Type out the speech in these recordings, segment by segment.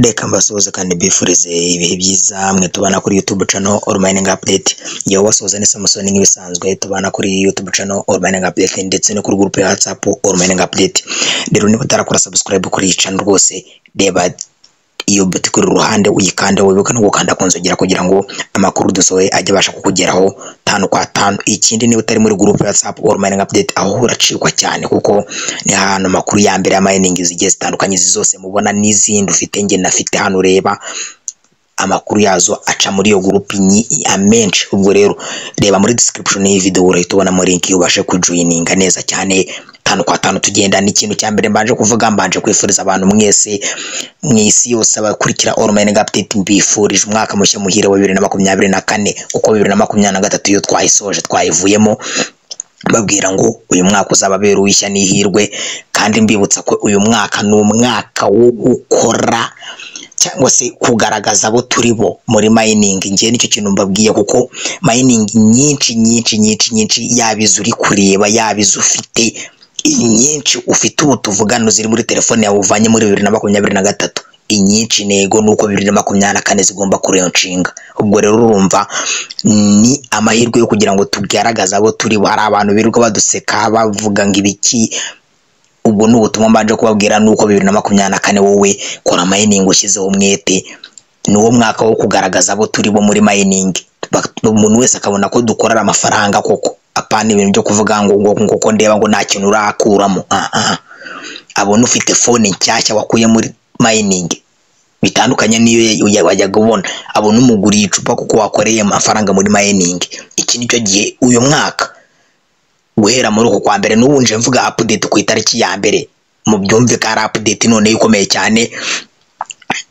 Reka mbasuhuze kandi mbifurize ibihe byiza mwe tubana kuri YouTube channel All Mining Update. Yewe wasuhuza ni Samusoni nk'ibisanzwe, tubana kuri YouTube channel All Mining Update ndetse no kuri group ya WhatsApp All Mining Update. Rero niba utarakora subscribe kuri iyi channel, rwose reba iyo buti kuri ruhande uyikande, wibuke no gukanda ku nzogera kugira ngo amakuru dusohoye ajye abasha kukugeraho tanu kwa tanu. Ikindi, niba utari muri group ya WhatsApp All Mining Update, aho uracikwa cyane, kuko ni ahantu amakuru ya mbere ya mining zigiye zitandukanye, izi zose mubona n'izindi ufite nge nafite hano ureba, amakuru yazo aca muri iyo group ni amenshi. Ubwo rero reba muri description y'iyi video, urahita ubonamo link ubashe kujoininga neza cyane, tanu kwa tanu tugenda. N'ikintu cya mbere mbanje kuvuga, mbanje kwifuriza abantu mwese mu isi yose abakurikira All Mining Update, mbifurije umwaka mushya muhire wa 2024, kuko 2023 iyo twayisoje, twayivuyemo. Mbabwira ngo uyu mwaka uzababera uw'ishya n'ihirwe, kandi mbibutsa ko uyu mwaka ni umwaka wo gukora cyangwa se kugaragaza abo turi bo muri mining. Ngewe nicyo kintu mbabwiye, kuko mining nyinshi nyinshi nyinshi nyinshi, yaba izo uri kureba, yaba izo ufite, inyinshi ufite ubu tuvugana ziri muri telefone yawe uvanye muri 2023, inyinshi intego ni uko 2024 zigomba kulaunchinga. Ubwo rero urumva ni amahirwe yo kugira ngo tugaragaze abo turi bo. Hari abantu birirwa baduseka bavuga ngo ibiki. Ubwo ni ubutumwa mbanje kubabwira, ni uko 2024 wowe kora mining ushyizeho umwete, ni wo mwaka wo kugaragaza abo turi bo muri mining, umuntu wese akabona ko dukorera amafaranga koko, apana ibintu byo kuvuga ngo ko ndeba ngo nta kintu urakuramo. Ah ah, abona ufite phone nshyashya wakuye muri mining bitandukanye n'iyo wajyaga ubona, abona umuguriye icupa kuko wakoreye amafaranga muri mining. Iki nicyo gihe, uyu mwaka guhera muri uku kwa mbere. N'ubu nje mvuga update ku itariki ya mbere, mubyumve ko ari update noneho ikomeye cyane.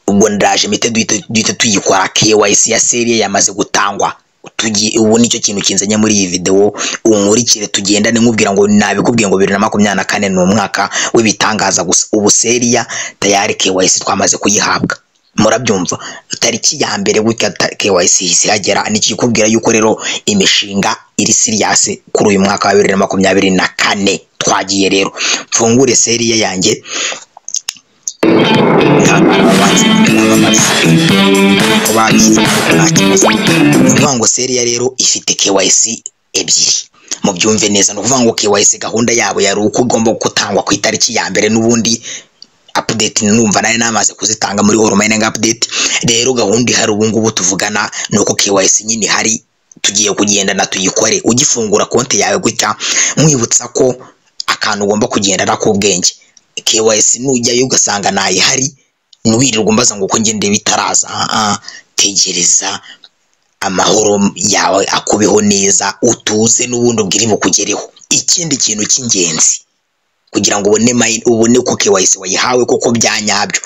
Ubwo ndaje mpite duhite tuyikora. KYC ya Celia yamaze gutangwa. Tugiye ubu, nicyo kintu kinzanye muri iyi video, unkurikire tugendane, nkubwira ngo nabikubwiye ngo 2024 ni umwaka w'ibitangaza gusa. Ubu Celia tayari KYC twamaze kuyihabwa, murabyumva, tariki ya mbere gutya KYC ihise ihagera. Nikikubwira yuko rero imishinga iri serious kuri uyu mwaka wa 2024. Twagiye rero, mfungure Celia yanjye. Abanze kwamamaza ko babishyize, kuko nta kibazo. Ni ukuvuga ngo Celia rero ifite KYC ebyiri, mubyumve neza. Ni ukuvuga ngo KYC gahunda yabo yari uko igomba gutangwa ku itariki ya mbere. N'ubundi update numva nari namaze kuzitanga muri All Mining Update. Rero gahunda ihari ubu ngubu tuvugana ni uko KYC nyine ihari, tugiye kugendana tuyikore. Ugifungura konti yawe gutya, nkwibutsa ko akantu ugomba kugendana k'ubwenge, KYC nujyayo ugasanga ntayihari, ntiwirirwa umbaza ngo uko ngende bitaraza. Ah ah, tegereza amahoro yawe akubeho neza, utuze, n'ubundi ubwire bukugereho. Ikindi kintu cy'ingenzi kugira ngo ubone ubone ko KYC wayihawe koko bya nyabyo,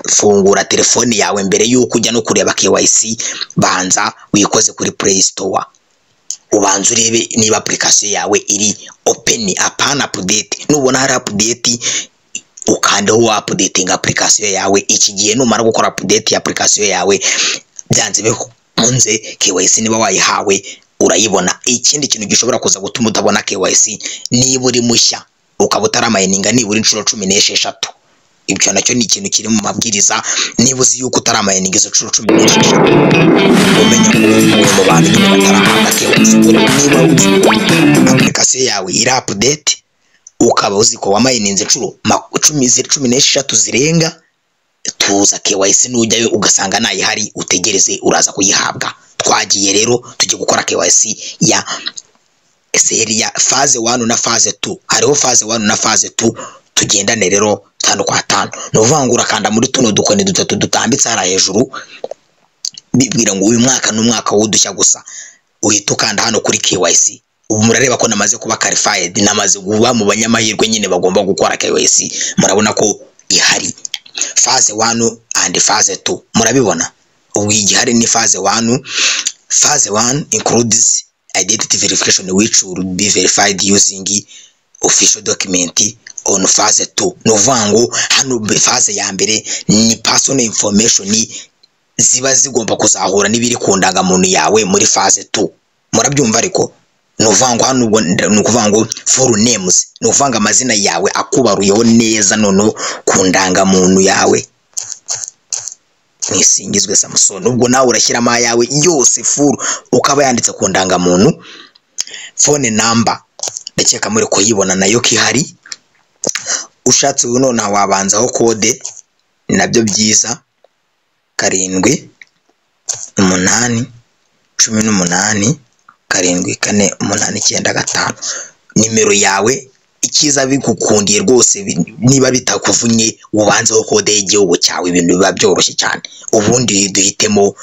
fungura telefone yawe, mbere y'uko ujya no kureba KYC, banza wikoze kuri Play Store, ubanza urebe niba application yawe iri open, apana update. Nubona hari update, ukandeho wa updating application yawe. Iki gihe numara gukora update ya application yawe, byanze bikunze KYC niba wayihawe urayibona. Ikindi kintu gishobora kuza gutuma utabona KYC, niba uri mushya ukaba utaramininga nibura inshuro 16. Ibyo nacyo ni ikintu kiri mu mabwiriza. Niba uzi yuko utaramininga izo nshuro 16, umenye ko uri mu bantu nyine batarahabwa KYC. Niba uzi ko application yawe iri update, ukaba uzi ko wamininze inshuro 16 zirenga, tuza, KYC nujyayo ugasanga ntayihari, utegereze, uraza kuyihabwa. Twagiye rero, tujye gukora KYC ya Celia phase 1 na phase 2. Hariho phase 1 na phase 2. Tugendane rero tanu kwa tanu. Ni ukuvuga ngo urakanda muri tuno dukoni dutatu dutambitse hariya hejuru. Bibwira ngo uyu mwaka ni umwaka w'udushya gusa. Uhita ukanda hano kuri KYC. Ubu murareba ko namaze kuba qualified, namaze kuba mu banyamahirwe nyine bagomba gukora KYC. Murabona ko ihari phase 1 and phase 2, murabibona. Ubu igihari ni phase 1. Phase 1 includes identity verification, which will be verified using official document on phase 2. Ni ukuvuga ngo hano phase ya mbere ni personal information ziba zigomba kuzahura n'ibiri ku ndangamuntu yawe muri phase 2, murabyumva. Ariko ni ukuvuga ngo hano ubwo ni ukuvuga ngo full names, ni ukuvuga ngo amazina yawe akubaruyeho neza noneho ku ndangamuntu yawe. Nisingizwe Samusoni. Ubwo nawe urashyiramo ayawe yose full ukaba yanditse ku ndangamuntu. Phone number ndakeka muri kuyibona nayo ko ihari. Ushatse ubu nonaha wabanzaho code, ni nabyo byiza, 7 8 18 7 4 8 9 5. Nimero yawe ikiza bigukundiye rwose, niba bitakuvunnye ubanzeho code y'igihugu cyawe, ibintu biba byoroshye cyane. Ubundi duhitemo,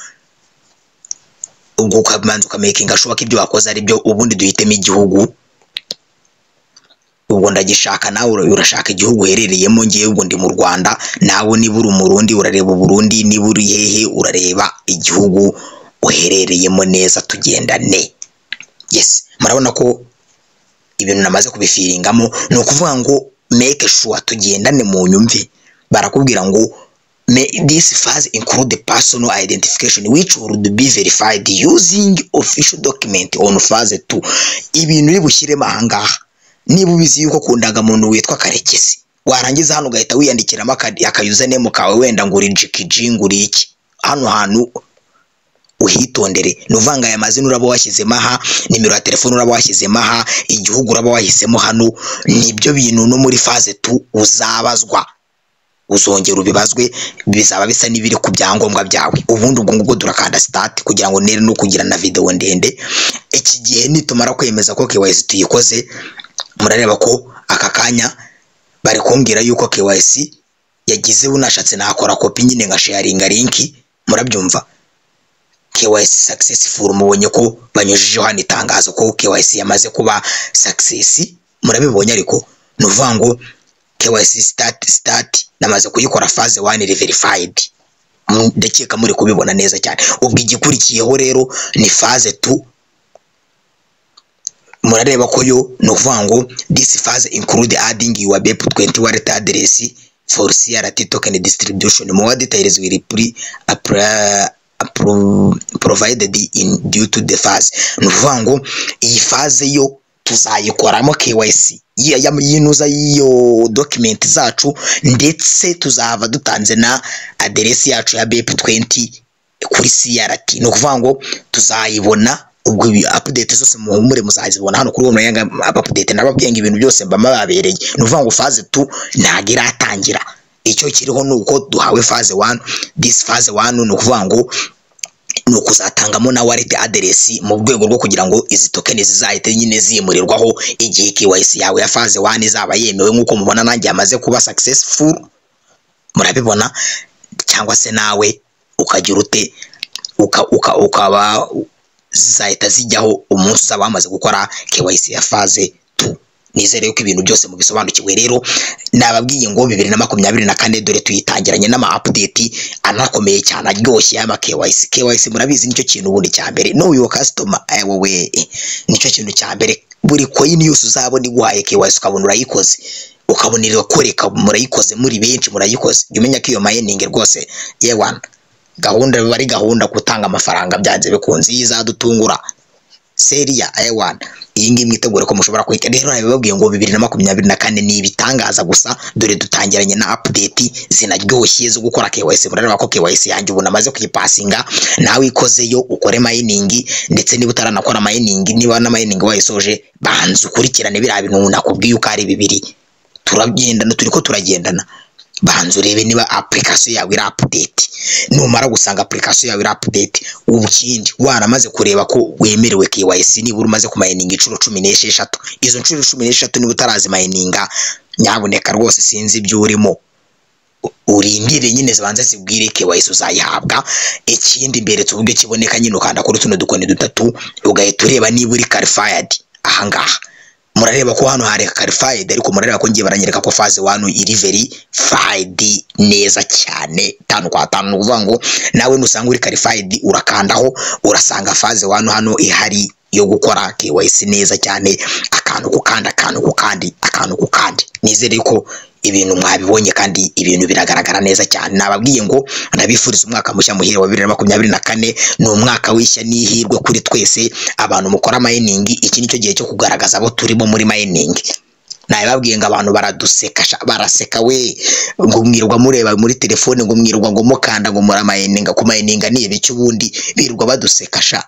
ubwo ukabanza ukamakinga sure ko ibyo wakoze ari byo, ubundi duhitemo igihugu. Ubwo ndagishaka, nawe urashaka igihugu uherereyemo. Ngewe ubwo ndi mu Rwanda, nawe niba uri Umurundi urareba Uburundi, niba uri hehe urareba igihugu uherereyemo neza, tugendane. Yes, murabona ko ibintu namaze kubifillingamo. Ni ukuvuga ngo make sure tugendane mu nyumve. Barakubwira ngo this phase include personal identification which would be verified using official document on phase 2. Ibintu uri bushyiremo ahangaha, niba ubizi yuko ku ndangamuntu witwa Karekezi, warangiza hano ugahita wiyandikiramo akayusername kawe, wenda ngo uri Jikiji, ngo uri iki, hano hantu uhitondere. Ni ukuvuga ngo aya mazina uraba washyizemo aha, nimero ya telefone uraba washyizemo aha, igihugu uraba wahisemo hano, nibyo bintu no muri phase 2 uzabazwa, uzongera ubibazwe, bizaba bisa n'ibiri ku byangombwa byawe. Ubundi ubwo ngubwo turakanda start kugira ngo nere no kugira na video ndende. Iki gihe nitumara kwemeza ko KYC tuyikoze, murareba ko aka kanya bari kumbwira yuko KYC yagize, unashatse nakora copy nyine nka sharinga link, murabyumva. KYC successful, mubonye ko banyujijeho hano itangazo ko KYC yamaze kuba success, murabibonye. Ariko ni ukuvuga ngo KYC start namaze kuyikora, phase 1 verified, ndakeka muri kubibona neza cyane. Ubwo igikurikiyeho rero ni phase 2. Murareba ko yo ni ukuvuga ngo this phase include adding your BEP20 wallet address for CRT token distribution. More details will be provided in due to the phase. Ni ukuvuga ngo iyi phase yo tuzayikoramo KYC yinuza y'iyo document zacu, ndetse tuzava dutanze na aderesi yacu ya BEP20 kuri CRT. Ni ukuvuga ngo tuzayibona ubwo ibi update zose muhumure muzazibona hano kuri uwo mwanya. Update nababwiye ngo ibintu byose mba mababereye. Ni ukuvuga ngo phase 2 ntabwo iratangira, icyo kiriho ni uko duhawe phase 1. This phase 1 ni ukuvuga ngo ni ukuzatangamo na wallet address mu rwego rwo kugira ngo izi token zizahite nyine zimurirwaho igihe KYC yawe ya phase 1 izaba yemewe, nk'uko mubona nanjye yamaze kuba successful, murabibona. Cyangwa se nawe ukagira ute, ukaba zizahita zijyaho umunsi uzaba wamaze gukora KYC ya phase 2. Nizere yuko ibintu byose mubisobanukiwe. Rero nababwiye ngo 2024 dore tuyitangiranye n'ama update anakomeye cyane aryoshye y'ama KYC. KYC murabizi nicyo kintu ubundi cya mbere, know your customer, wowe nicyo kintu cya mbere. Buri coin yose uzabona iguhaye KYC ukabona urayikoze, ukabona irakoreka, murayikoze muri benshi, murayikoze, jya umenya ko iyo mining rwose yewana gahunda biba ari gahunda gutanga amafaranga byanze bikunze. Iyi izadutungura seriya ewana, iyi ngiyi mwitegure ko mushobora kuyita. Rero nabibabwiye ngo 2024 ni ibitangaza gusa. Dore dutangiranye na update zinaryoshye zo gukora KYC. Murareba ko KYC yanjye ubu namaze kuyipassinga. Nawe ikozeyo ukore mining, ndetse niba utaranakora mining, niba na mining wayisoje, banza ukurikirane biriya bintu nakubwiye uko ari bibiri. Turagendana, turi ko turagendana. Banza urebe niba application yawe iri update. Numara gusanga application yawe iri update, ubu kindi waramaze kureba ko wemerewe KYC, nibura umaze kumininga inshuro 16. Izo nshuro 16 niba utarazimayininga, nyabuneka rwose sinzi ibyo urimo, urindire nyine zibanze zibwire, KYC uzayihabwa. Ikindi mberetse uburyo kiboneka nyine, ukanda kuri tuno dukoni dutatu ugahita ureba niba uri qualified. Ahangaha murareba ko hano hari qualified, ariko murareba ko ngiye baranyereka ko phase 1 iri verified neza cyane 5 kwa 5. Ni ukuvuga ngo nawe nusanga uri qualified urakandaho, urasanga phase 1 hano ihari yo gukora KYC neza cyane, akantu ku kandi, akantu ku kandi, akantu ku kandi. Nizere ko ibintu mwabibonye kandi ibintu biragaragara neza cyane. Nababwiye ngo ndabifuriza umwaka mushya muhire wa 2024. Ni umwaka w'ishya n'ihirwe kuri twese abantu mukora mining. Iki nicyo gihe cyo kugaragaza abo turimo muri mining. Nababwiye ngo abantu baraduseka, baraseka we, ngo mwirwa mureba muri telefone, ngo mwirwa ngo mukanda ngo muramayininga, kumayininga ni ibiki ubundi, birirwa baduseka sha.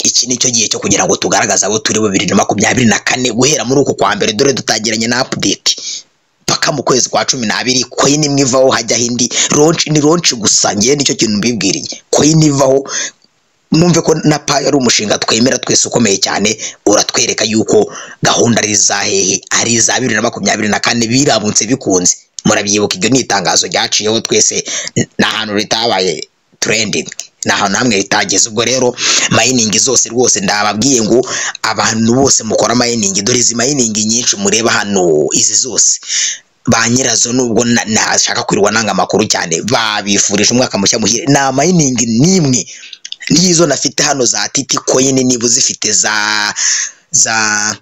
Iki nicyo gihe cyo kugira ngo tugaragaze abo turi 2024 guhera muri uku kwa mbere. Dore dutangiranye na update paka mu kwezi kwa 12, coin imwe ivaho hajyaho indi, launch ni launch gusa. Ngiye nicyo kintu mbibwiriye, coin ivaho mwumve ko na Pi ari umushinga twemera twese ukomeye cyane, uratwereka yuko gahunda ari iza hehe, ari iza 2024 birabunse bikunze. Murabyibuka iryo ni itangazo ryaciyeho twese, ni ahantu ritabaye trending, ni ahantu hamwe ritageze. Ubwo rero mining zose rwose ndababwiye ngo abantu bose mukora mining, dore izi mining nyinshi mureba hano, izi zose ba nyirazo nubwo nashaka kwirirwa nanga amakuru cyane, babifurije umwaka mushya muhire. Nta mining n'imwe n'izo nafite hano za Titi Coin, niba uzifite za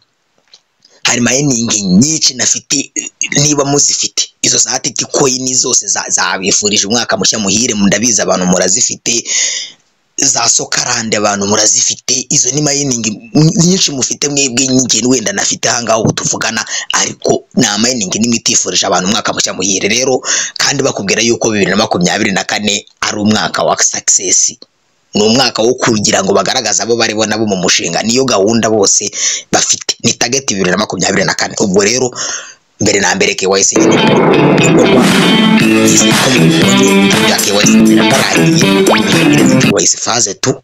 hari mining nyinshi nafite, niba muzifite izo za Titi Coin zose zabifurije umwaka mushya muhire. Ndabizi abantu murazifite, za Sokarande abantu murazifite, izo ni mining nyinshi mufite mwebwe, njye wenda nafite aha ngaha ubu tuvugana, ariko nta mining n'imwe itifurije abantu umwaka mushya muhire. Rero kandi bakubwira yuko 2024 ari umwaka wa success, ni umwaka wo kugira ngo bagaragaze abo baribo nabo mu mushinga, niyo gahunda bose bafite, ni target 2024. Ubwo rero mbere na mbere KYC nyine ikorwa ko mubibonye bya KYC birarangiye, KYC phase 2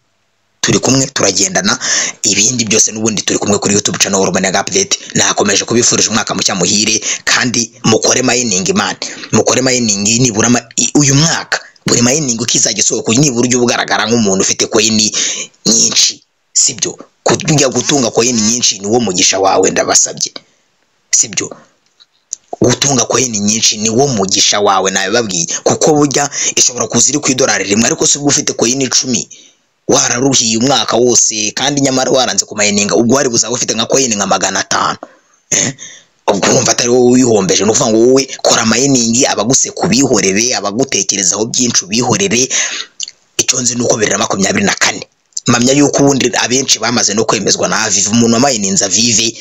turi kumwe turagendana, ibindi byose n'ubundi turi kumwe kuri YouTube channel Urban Update. Nakomeje kubifurije umwaka mushya muhire, kandi mukore mining man, mukore mining nibura uyu mwaka buri mining ukizajya isohoka nibura ujye ugaragara nk'umuntu ufite coin nyinshi, sibyo? Kujya gutunga coin nyinshi ni wo mugisha wawe, ndabasabye, sibyo? Gutunga coin nyinshi ni wo mugisha wawe, nabibabwiye, kuko burya ishobora kuza iri ku idolari rimwe, ariko si ubwo ufite coin 10 wararuhiye umwaka wose kandi nyamara waranze kumayininga, ubwo wari buzaba ufite nka coin nka 500, ubwo urumva atari wowe wihombeje. Ni ukuvuga ngo wowe kora mining, abaguseka ubihorere, abagutekerezaho byinshi ubihorere. Icyo nzi ni uko 2024 mpamya yuko ubundi abenshi bamaze no kwemezwa na Avive. Umuntu wamayininze Avive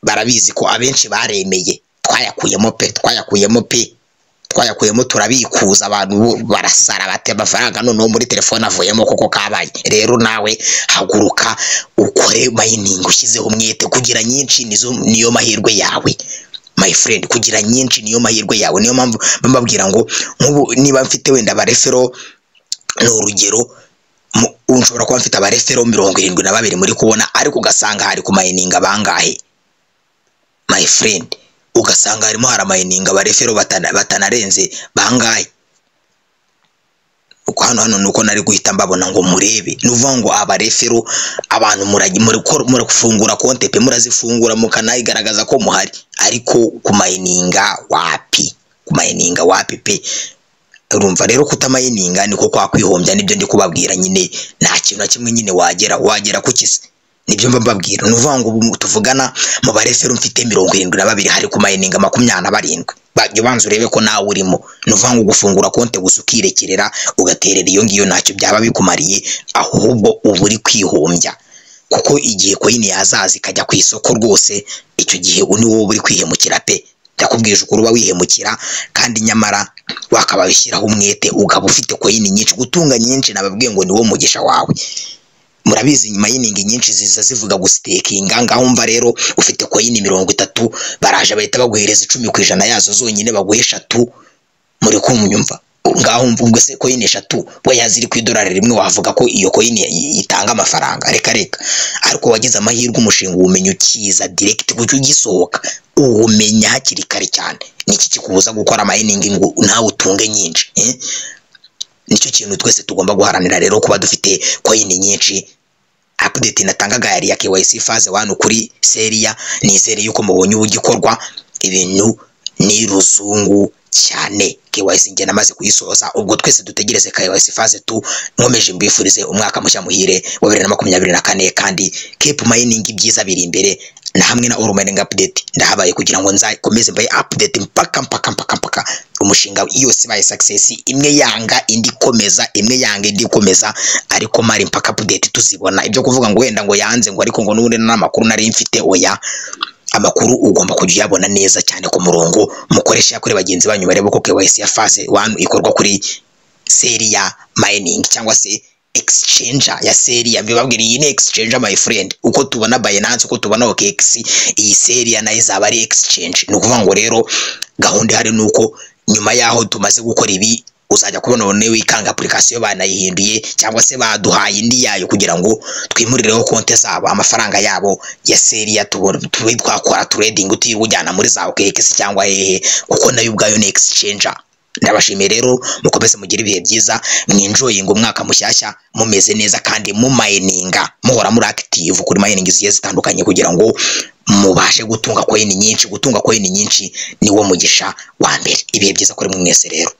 barabizi ko abenshi baremeye, twayakuyemo pe, twayakuyemo pe, twayakuyemo turabikuza, abantu barasara bati amafaranga noneho muri telefone avuyemo koko kabaye. Rero nawe haguruka ukore mining ushyizeho umwete, kugira nyinshi nizo niyo mahirwe yawe my friend, kugira nyinshi niyo mahirwe yawe. Niyo mpamvu mbabwira ngo nk'ubu niba mfite wenda abareferral, ni urugero, nshobora kuba mfite abareferral 72 muri kubona, ariko ugasanga hari kumayininga bangahe my friend, ugasanga harimo haramayininga abareferral batanarenze bangahe. Uko hano nuko nari guhita mbabona ngo murebe, ni ukuvuga ngo abareferral abantu murafungura konte pe, murazifungura mukanayigaragaza ko muhari, ariko kumayininga wapi, kumayininga wapi pe. Urumva rero kutamayininga niko kwa kwihombya, nibyo ndi kubabwira nyine, nta kintu na kimwe nyine wagera ku kisi, nibyo mba mbabwira. Ni ukuvuga ngo ubu tuvugana mu bareferral mfite 72, hari kumayininga 27. Jya ubanza urebe ko nawe urimo. Ni ukuvuga ngo gufungura konte gusa ukirekerera ugaterera iyo ngiyo ntacyo byaba bikumariye, ahubwo uba uri kwihombya, kuko igihe coin yazaza ikajya ku isoko rwose, icyo gihe ni wowe uri kwihemukira pe. Ndakubwije ukuri uba wihemukira, kandi nyamara wakabaye ushyiraho umwete ukaba ufite coin nyinshi. Gutunga nyinshi nababwiye ngo ni wo mugisha wawe. Murabizi mining nyinshi ziza zivuga gustakinga, ngaho umva rero ufite coin 30, baraje bahita baguhereza 10% yazo zonyine, baguhe 3, muri kumnyumva ngaho umva ubwo se coin 3 we yaziri ku idolari rimwe, wavuga ko iyo coin itanga amafaranga? Reka reka. Ariko wagize amahirwe umushinga uwumenya ukiza direct, kuko ugisohoka uwumenya hakiri kare cyane. Niki kikubuza gukora mining ngo nawe utunge nyinshi? Nicyo kintu twese tugomba guharanira rero, kuba dufite coin nyinshi. Update natangaga yari ya KYC phase 1 kuri Celia, nizere yuko mubonye uburyo ikorwa, ibintu ni ruzungu cyane. KYC njye namaze kuyisoza, ubwo twese dutegereze KYC phase 2. Nkomeje mbifurize umwaka mushya muhire wa 2024, kandi keep mining, ibyiza biri imbere. Na hamwe na All Mining Update ndahabaye kugira ngo nzakomeze mbaye update mpaka mpaka mpaka mpaka umushinga yose ibaye success, imwe yanga indi ikomeza, imwe yanga indi ikomeza, ariko mari mpaka update tuzibona. Ibyo kuvuga ngo wenda ngo yanze ngo ariko ngo n'ubundi n'amakuru nari mfite, oya. Amakuru ugomba kujya uyabona neza cyane ku murongo. Mukoresha kuri bagenzi banyu barebe ko KYC ya phase 1 ikorwa kuri Celia mining cyangwa se exchange ya Celia. Mbibabwira, iyi ni exchange, my friend. Uko tubona Binance, uko tubona OKX, iyi Celia nayo izaba ari exchange. Ni ukuvuga ngo rero gahunda ihari ni uko nyuma yaho tumaze gukora ibi, uzajya kubona none wikanga application banayihinduye cyangwa se baduhaye indi yayo kugira ngo twimurireho konte zabo, amafaranga yabo ya Celia, tube twakora trading utiriwe ujyana muri za OKX cyangwa hehe, kuko nayo ubwayo ni exchange. Ndabashimiye rero, mukomeze mugire ibihe byiza, mwenjoyinga umwaka mushyashya mumeze neza kandi mumayininga, muhora muri active kuri mining zigiye zitandukanye kugira ngo mubashe gutunga coin nyinshi. Gutunga coin nyinshi niwo mugisha wa mbere. Ibihe byiza kuri mwe mwese rero.